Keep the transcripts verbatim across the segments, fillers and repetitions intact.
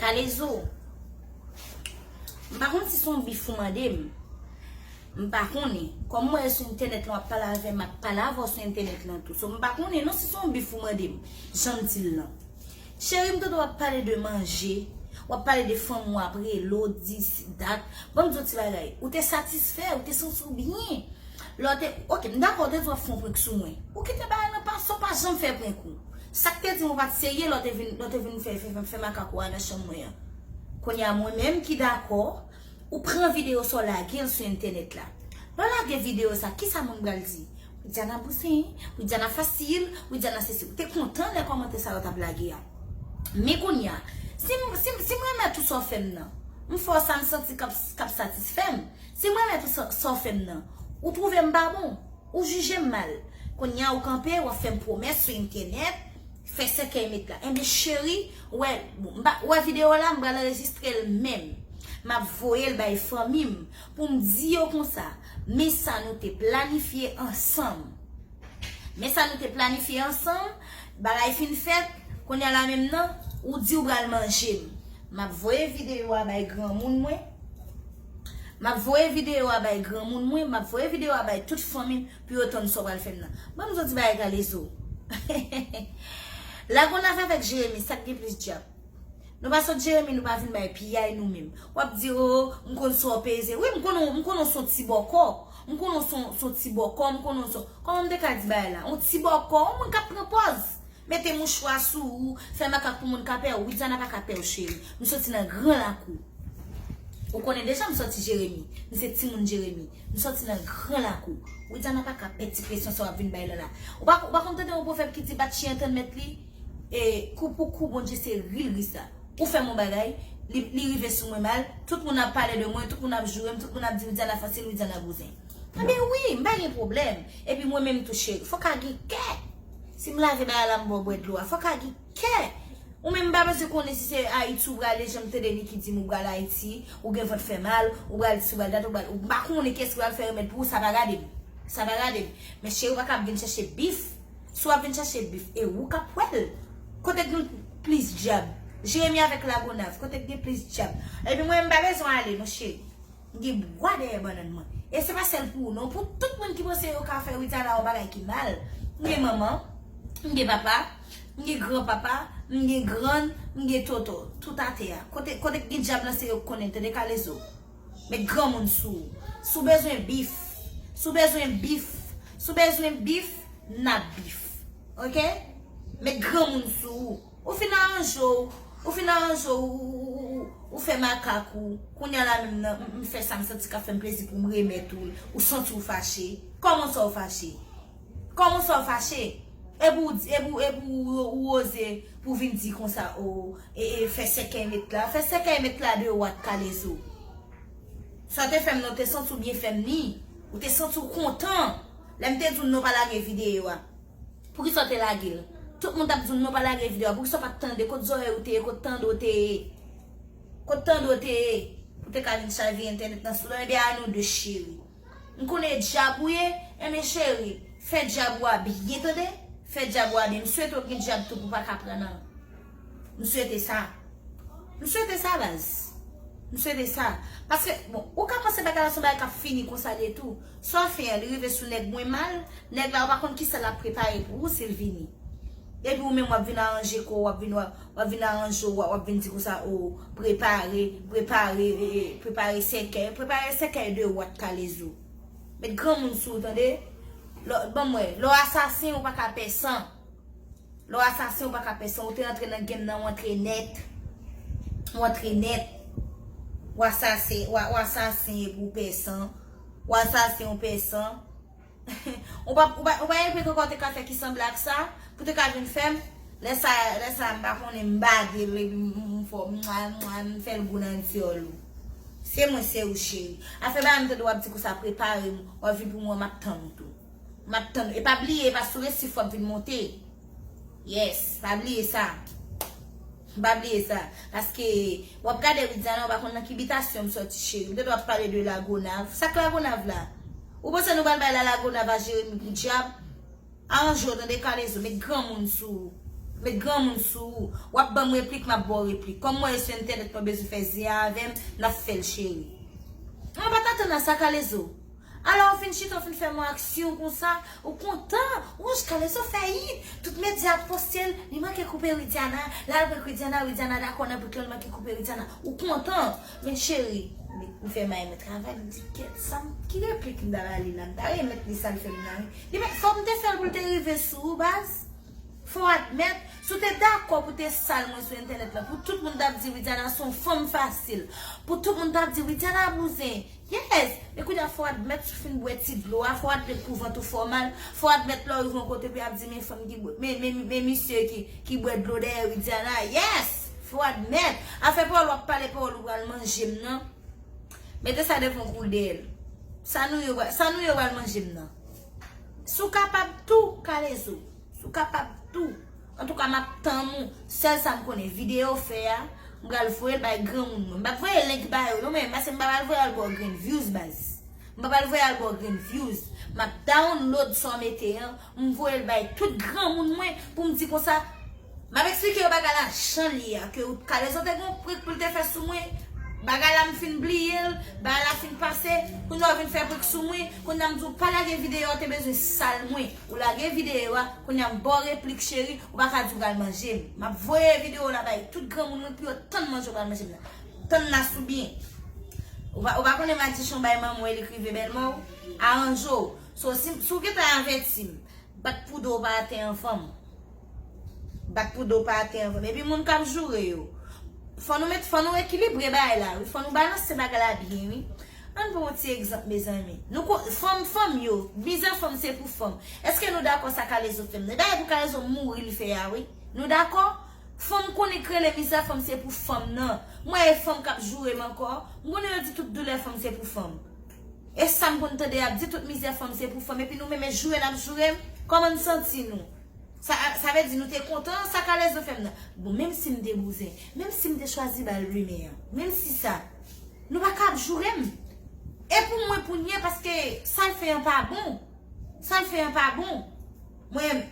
Kalezo, m pa konn si se yon bif ou mande m. M pa konnen. Kòm mwen sou entènèt lan, w ap pale avè m, m ap pale avè w sou entènèt lan tou. So, m pa konnen non si se yon bif ou mande m. Jan m di l lan. Cheri, m tande w ap pale de manje, w ap pale de fanm w ap rele, w di dat. Ban m di w ti bagay. Ou te satisfè, ou te santi w byen. Lè w te, ok, m dakò, w te di w ap fè yon prank sou mwen. Ou kite bagay lan pase, w pa janm fè prank ou. Sa k te di m ou pa t serye lè w te vin, lè w te vin fè, fè, fè, fè makak ou a nan chanm mwen an. Kounye a, mwen menm ki dakò, ou pran videyo sa w lage l sou entènèt la. Lè w lage videyo sa, kisa moun pral di? Widiana bouzen, Widiana fasil, Widiana sesi. Ou te kontan lè kòmantè sa yo t ap lage a. Men kounye a, si m, si m, si m renmen tout sa w fè m nan, m fè w sa m santi k ap, k ap satisfè m. Si m renmen tout sa, sa w fè m nan, ou twouve m pa bon, ou jije m mal. Kounye a ou kanpe, w ap fè m pwomès sou entènèt, fè sèkèy met la. Enben cheri, ou wè, m pa, ou wè videyo la, m pral anrejistre l menm. M ap voye l bay fanmi m pou m di yo konsa, men sa nou te planifye ansanm. Men sa nou te planifye ansanm, bagay fin fèt, kounye a la menm nan, ou di w pral manje m. M ap voye videyo a bay granmoun mwen. M ap voye videyo a bay granmoun mwen, m ap voye videyo a bay tout fanmi m pou yo tann sa w pral fè m nan. Ban m di w ti bagay Kalezo. Lagonav avèk Jeremi, sa k gen plis djab? Nou pa sot Jeremi, nou pa vin bay piyay nou menm. W ap di, o, m konn sa w peze. Wi, m konnen, m konnen w se yon ti bòkò. M konnen w se yon, se yon ti bòkò, m konnen w se, kòman m te ka di bagay la? Yon ti bòkò, yon moun k ap pran pòz. Mete mouchwa sou ou, fè makak pou moun ka pè w. Widiana pa ka pè w, cheri. M soti nan gran lakou. Ou konnen deja m sòti Jeremi. M se timoun Jeremi. M sòti nan gran lakou. Widiana pa ka pè ti presyon sa w ap vin bay la la. Ou pa, ou pa konn tande yon pwovèb ki di bat chyen antann mèt li? E, kou pou kou, Bondye se ri l ri sa. Ou fè m yon bagay, li, li rive sou mwen mal, tout moun ap pale de mwen, tout moun ap joure m, tout moun ap di Widiana fasil, Widiana bouzen. Enben wi, m pa gen pwoblèm. Epi mwen menm tou cheri, fò w ka gen kè. Si m lave bagay la, m ba w bwè dlo a, fò w ka gen kè. Ou menm m pa bezwen konnen si se Ayiti ou prale, jan m tande Niki di m ou pral Ayiti, ou gen vant fè mal, ou pral di si ou pral dat, ou pral, ou pa konnen kiyès ki pral fè remèd pou ou, sa pa gade m. Sa pa gade m. Men cheri, ou pa ka ap vin chèche bif. Si w ap vin chèche bif, e ou k ap wè l. Kote k gen plis djab? Jeremi avèk Lagonav, kote k gen plis djab? Epi mwen, m pa bezwen ale non cheri. M gen bwa dèyè bannann mwen. E se pa sèl pou ou non, pou tout moun ki panse yo ka fè Widiana yon bagay ki mal. M gen manman, m gen papa, m gen granpapa, m gen grann, m gen tonton. Tout atè a. Kote, kote k gen djab lan se yo k konnen, tande Kalezo. Met granmoun sou ou. Si w bezwen bif, si w bezwen bif, si w bezwen bif, n ap bif. Ok? Met granmoun sou ou. Ou fin aranje w, ou fin aranje w, ou, ou, ou, ou, ou fè makak ou. Kounye a la menm nan, m, m fè sa m santi k ap fè m plezi pou m remèt ou l. Ou santi w fache. Kòman sa w fache? Kòman sa w fache? Epi w di, epi w, epi w, ou oze pou vin di konsa, o, e, e, fè sèkèy met la. Fè sèkèy met la de wat Kalezo. Sa w te fè m nan, ou te santi w byen fè m ni. Ou te santi w kontan. Lè m te di w non pa lage videyo a. Poukisa w te lage l? Tout moun t ap di w non pa lage videyo a. Poukisa w pa t tande? Kot zòrèy ou te ye? Kot tande w te ye? Kot tande w te ye? Ou te ka vin chavire entènèt nan sou non. Ebyen a nou de cheri. M konnen e djab ou ye, enben cheri, fè djab ou a byen tande, fè djab ou a byen. M swete w gen djab tou pou w pa ka pran nan. M swete sa. M swete sa, baz. M swete sa. Paske, bon, ou ka panse bagay la se yon bagay k ap fini konsa li ye tou. Sa w fè a, li rive sou nèg mwen mal, nèg la ou pa konn kisa l ap prepare pou ou si l vini. Epi ou menm w ap vin aranje kò w, w ap vin, w ap, w ap vin aranje w, w ap vin di konsa, o, prepare, prepare, e, e, prepare sèkèy, prepare sèkèy de wat Kalezo. Met granmoun sou ou, tande? Lè, ban m wè, lè w asasen, ou pa ka pè san. Lè w asasen, ou pa ka pè san. Ou te rantre nan game nan, w antre nèt. W antre nèt. W asasen, w a, w asasen epi w pè san. W asasen, w pè san. Ou pa, ou pa, ou pa enpe kòkò te ka fè ki sanble ak sa, pou te ka vin fè m. Lè sa, lè sa, m pa konnen, m bade l, epi m, m fò, mwa, mwa, m fè l gou nan dyòl ou. Se mwen, se ou, cheri. Afè bagay m tande w ap di konsa, prepare m, w ap vin pou mwen, m ap tann ou tou. M ap tann ou. E pa bliye, e pa sou resif w ap vin monte. Yes, pa bliye sa. Pa bliye sa. Paske w ap gade Widiana, ou pa konn nan ki bitasyon m sòti, cheri. M tande w ap pale de Lagonav. Sa k Lagonav la? Ou panse nou pral bay la Lagonav a Jeremi pou dyab? Aranje w, tande, Kalezo, met granmoun sou ou. Met granmoun sou ou. W ap ban m replik, m ap ba w replik. Kòm mwen sou entènèt, pa bezwen fè zen avè m, n ap fè l, cheri. Mwen pa t atann a sa, Kalezo. Alò, ou fin chita, ou fin fè m yon aksyon konsa, ou kontan. Ou wè Kalezo fè it. Tout medya ap poste l, li manke koupe Widiana. L al pran Widiana, Widiana dakò nan prank lan, li manke koupe Widiana. Ou kontan. Men cheri, m fè may mwen travay, m di, kèt sa, ki replik m ta ba li la? M ta remèt li sa l fè m nan, wi. Li mèt, fòk m te fè l pou l te rive sou ou, baz. Fò w admèt, si w te dakò pou te sal mwen sou entènèt la, pou tout moun t ap di Widiana se yon fanm fasil, pou tout moun t ap di Widiana bouzen, yes, men kounye a fò w admèt si w fin bwè ti dlo a, fò w admèt pou vant ou fè w mal, fò w admèt lè w rive yon kote pou y ap di men fanm ki bwè, men, men, men misye ki, ki bwè dlo dèyè Widiana, yes, fò w admèt. Afè pawòl w ap pale, pawòl ou pral manje m nan. Mete sa devan kou l deyèl. Sa nou yo, sa nou yo pral manje m nan. Si w kapab tou, Kalezo. Si w kapab tou. Antouka, m ap tann ou. Sèl sa m konnen, videyo w fè a, m pral voye l bay granmoun mwen. M p ap voye link ba yo, non, men, paske m pa pral voye al ba w grenn views, baz. M pa pral voye al ba w grenn views. M ap download sa w mete an, m voye l bay tout granmoun mwen pou m di konsa, m ap eksplike yo bagay la jan l ye a, ke Kalezo te gen yon prank pou l te fè sou mwen, bagay la m fin bliye l, bagay la fin pase, kounye a w vin fè prank sou mwen, kounye a m di w pa lage videyo a, w te bezwen sal mwen, ou lage videyo a, kounye a m ba w replik cheri, ou pa ka di w pral manje m. M ap voye videyo la bay tout granmoun mwen pou yo tann manje w pral manje m nan. Tann la sou byen. Ou pa, ou pa konnen madichon bay manman w e li k rive bèlmè w? Aranje w. So, si, si w gentan avèti m, bat pou do w pa atè anvan m. Bat pou do w pa atè anvan m. Epi moun k ap joure yo. Fò nou met, fò nou ekilibre bagay la, wi. Fò nou balanse bagay la byen, wi. Ann pran yon ti egzanp, mezanmi. Nou ko-, fanm, fanm yo, mizè fanm se pou fanm. Èske nou dakò sa Kalezo fè m nan? E bagay pou Kalezo mouri l fè a, wi. Nou dakò? Fanm konnen k rele mizè fanm se pou fanm nan. Mwen e fanm k ap joure m ankò. M konnen yo di tout doulè fanm se pou fanm. E sa m konn tande y ap di tout mizè fanm se pou fanm. Epi nou menm e joure n ap joure m. Kòman n santi nou? Sa, sa vle di nou te kontan sa Kalezo fè m nan. Bon, menm si m te bouzen, menm si m te chwazi ba l rimè an, menm si sa, nou pa ka ap joure m. E pou mwen pou n ye, paske sa l fè an pa bon. Sa l fè an pa bon. Mwen,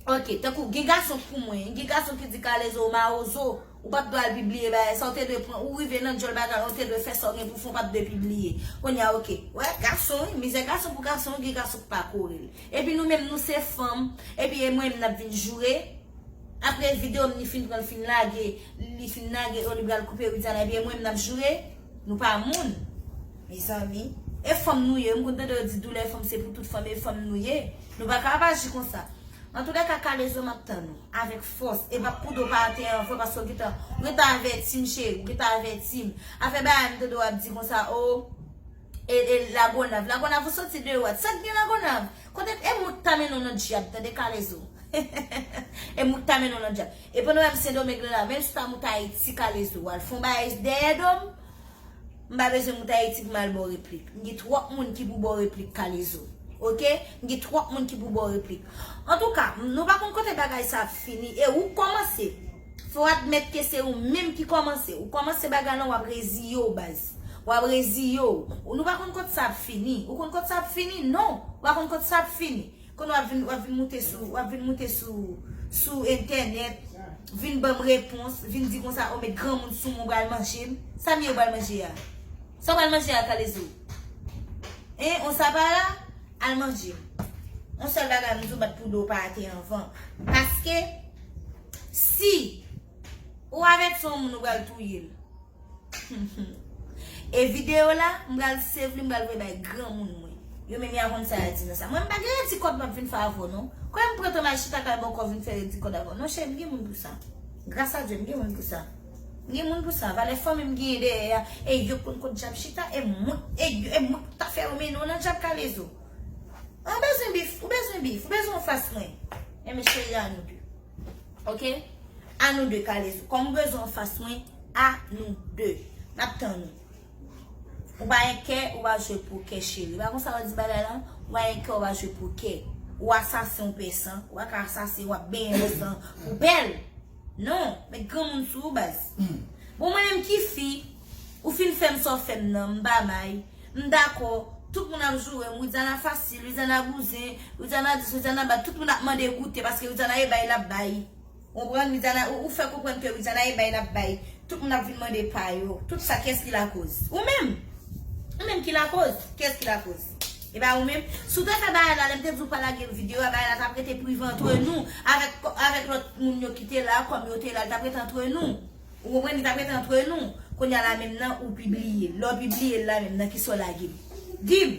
ok, tankou gen gason pou mwen, gen gason ki di Kalezo ou mawozo, ou pa t dwe al pibliye bagay sa, ou te dwe pran, ou rive nan djòl bagay la, ou te dwe fè sa w gen pou fè, ou pa t dwe pibliye. Kounye a, ok, wè, gason, wi, mizè gason pou gason, gen gason k pa kore l. Epi nou menm, nou se fanm, epi e mwen menm n ap vin joure. Apre videyo m, li fin pran, l fin lage, li fin lage, o, li pral koupe Widiana, epi e mwen menm n ap joure. Nou pa moun, mezanmi. E fanm nou ye. M konn tande yo di doulè fanm se pou tout fanm, e fanm nou ye. Nou pa ka ap aji konsa. Antoulèka, Kalezo, m ap tann ou avèk fòs. E bat pou do w pa atè anvan, paske w gentan, ou gentan avèti m, cheri, ou gentan avèti m. Afè bagay m tande w ap di konsa, o, e, e Lagonav. Lagonav, ou soti de wat? Sa k gen Lagonav? Kote, e mout ta mennen w nan dyab, tande, Kalezo. E mout ta mennen w nan dyab. E pandan w wè m Sendomeng la, menm si w ta mout Ayiti, Kalezo, w al fè yon bagay dèyè do m, m pa bezwen mout Ayiti pou m al ba w replik. M gen twòp moun ki pou ba w replik, Kalezo. Oke? M gen twòp moun ki pou ba w replik. Antouka, m, nou pa konn kote bagay sa ap fini. E ou k kòmanse. Fò w admèt ke se ou menm ki kòmanse. Ou kòmanse bagay lan, w ap reziye w, baz. W ap reziye w. Ou, nou pa konn kote sa ap fini. Ou konn kote sa ap fini? Non. Ou pa konn kote sa ap fini. Kounye a w ap vin, w ap vin moute sou, w ap vin moute sou, sou entènèt, vin ban m repons, vin di konsa, o, met granmoun sou mwen, w pral manje m. Sa m ye w pral manje a? Sa w pral manje a, Kalezo? Hein, on sa pa la? Al manje. On sèl bagay m di w, bat pou do w pa atè anvan. Paske, si ou avèti yon moun, ou pral touye l. E videyo la, m pral save li, m pral voye bay granmoun mwen. Yo menm y a konn sa y a di nan sa. Mwen, m pa gen redi kòd m ap vin fè avè w, non. Kwè m pran tan m al chita kay bòkò vin fè redi kòd avè w. Non, cheri, m gen moun pou sa. Gras a Dye, m gen moun pou sa. M gen moun pou sa. Valè fanmi m genyen dèyè a. E yo konn kot dyab chita. E mwen, e yo, e mwen ta fè yo mennen w nan dyab, Kalezo. Ou bezwen bif, ou bezwen bif, ou bezwen anfas mwen. Enben, cheri, a nou de. Oke? A nou de, Kalezo. Kòm ou bezwen anfas mwen, a nou de. N ap tann ou. Ou pa gen kè, ou pa jwe pokè, cheri. Pa konsa yo di bagay lan? Ou pa gen kè, ou pa jwe pokè. Ou asasen, ou pè san. Ou pa ka asasen, w ap benyen nan san pou bèl. Non, met granmoun sou ou, baz. Bon, mwen menm ki fi, ou fin fè m sa w fè m nan, m pa may. M dakò, tout moun ap joure m, Widiana fasil, Widiana bouzen, Widiana dis, Widiana bat, tout moun ap mande goute, paske Widiana e bay l ap bay. Konprann? Widiana, ou, ou fè konprann ke Widiana e bay l ap bay. Tout moun ap vin mande pa yo. Tout sa, kiyès ki lakoz? Ou menm! Ou menm ki lakoz? Kiyès ki lakoz? E pa ou menm? Si w te fè bagay la, lè m te di w pa lage videyo a, bagay la t ap rete prive antre nou, avèk, avèk lòt moun yo ki te la, kòm yo te la, l t ap rete antre nou. Ou konprann? Li t ap rete antre nou. Kounye a la menm nan, ou pibliye l. Lè w pibliye l la menm, nan kisa w lage m? Di m,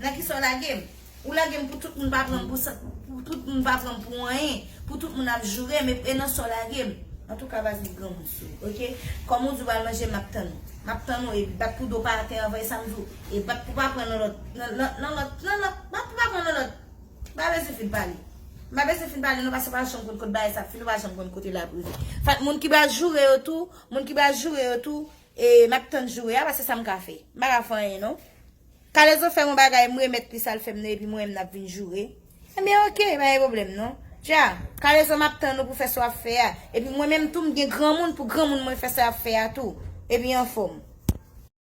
nan kisa w lage m? Ou lage m pou tout moun pa pran m pou sa, pou tout moun pa pran m pou anyen, pou tout moun ap joure m, e, e nan sa w lage m. Antouka, pa di granmoun sou, oke? Kòm ou di w pral manje, m ap tann ou. M ap tann ou, epi bat pou do pa atè anvan, e sa m di w, e bat pou pa pran nan lòt, nan, nan, nan lòt, nan lòt, bat pou pa pran nan lòt. M pa bezwen fin pale. M pa bezwen fin pale, non, paske w pa janm konn kote bagay sa ap fini, w pa janm konn kote l ap rive. Fèt, moun ki pral joure yo tou, moun ki pral joure yo tou, e, m ap tann joure a, paske sa m ka fè. M pa ka fè anyen, non. Kalezo fè m yon bagay, m remèt li sa l fè m nan, epi mwen menm n ap vin joure. Ebyen, oke, pa gen pwoblèm, non. Dja, Kalezo, m ap tann ou pou fè sa w ap fè a. Epi mwen menm tou, m gen granmoun pou granmoun mwen fè sa y ap fè a tou. Epi anfòm.